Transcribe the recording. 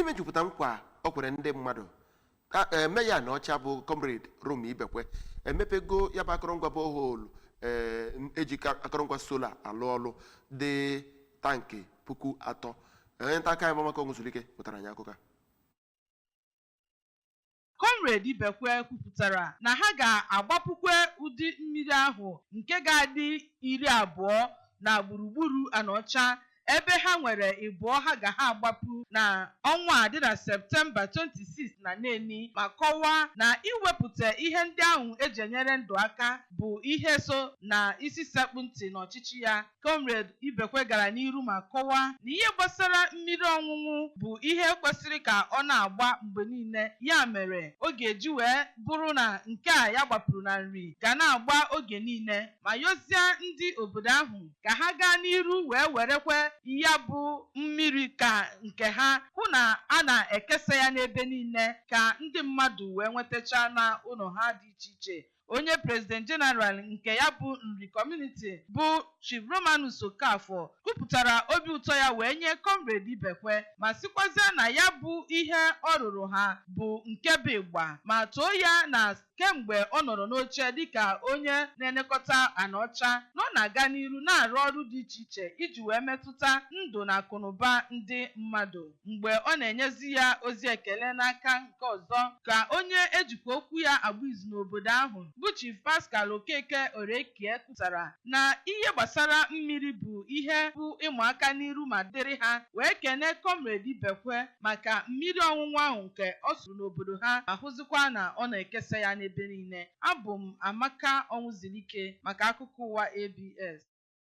Imejupụta nkwa o kwere ndị mmadụ, mayor Anaọcha bụ Comrade Rome Ibekwe emepego ya bụ akụrụngwa borehole eji akụrụngwa solar alụ ọlụ dị tankị 3000. Onye nta aka anyị bụ Amaka Onwuzulike pụtara anyị akụkọ a. Comrade Ibekwe kwupụtara na ha ga-agbapukwe ụdị mmiri ahụ nke ga-adị 20 na gburugburu Anaọcha, ebe ha nwere ịbụọ ha ga ha agbapụ na ọnwa a dị na Septemba 26 na Neni, ma kọwaa na iwepụta ihe ndị ahụ eji enyere ndụ aka bụ ihe so na isi sekpụ ntị n'ọchịchị ya. Comrade Ibekwe gara n'iru ma kọwaa na ihe gbasara mmiri ọṅụṅụ bụ ihe kwesịrị ka ọ na-agba mgbe niile, ya mere ọ ga-eji wee bụrụ na nke a ya gbapụrụ na nri ga na-agba oge niile, ma yozie ndị obodo ahụ ka ha gaa n'iru wee werekwe ya bụ mmiri ka nke ha hụ na a na-ekesa ya n'ebe niile, ka ndị mmadụ wee nwetacha na ụlọ ha dị iche iche. Onye President General nke ya bụ Nri Community bụ Chief Romanus Okafor kwupụtara obi ụtọ ya wee nye Comrade Ibekwe, ma sịkwazie na ya bụ ihe ọ rụrụ ha bụ nke bụ ịgba, ma too ya na kemgbe ọ nọrọ n'oche dịka onye na-elekọta Anaọcha na ọ na-aga n'iru na-arụ ọrụ dị iche iche iji wee metụta ndụ na akụnụba ndị mmadụ. Mgbe ọ na-enyezi ya ozi ekele n'aka nke ọzọ, ka onye ejikwa okwu ya agba izu n'obodo ahụ bụ Chief Pascal Okeke Orekie kwutara na ihe gbasara mmiri bụ ihe bụ ịmụ aka n'iru ma dịrị ha, wee kene Comrade Ibekwe maka mmiri ọṅụṅụ ahụ nke ọ sụrụ n'obodo ha, ma hụzikwa na ọ na-ekesa ya n'ebe niile. Abụ m Amaka Ọnwụzilike maka akụkọ ụwa ABS.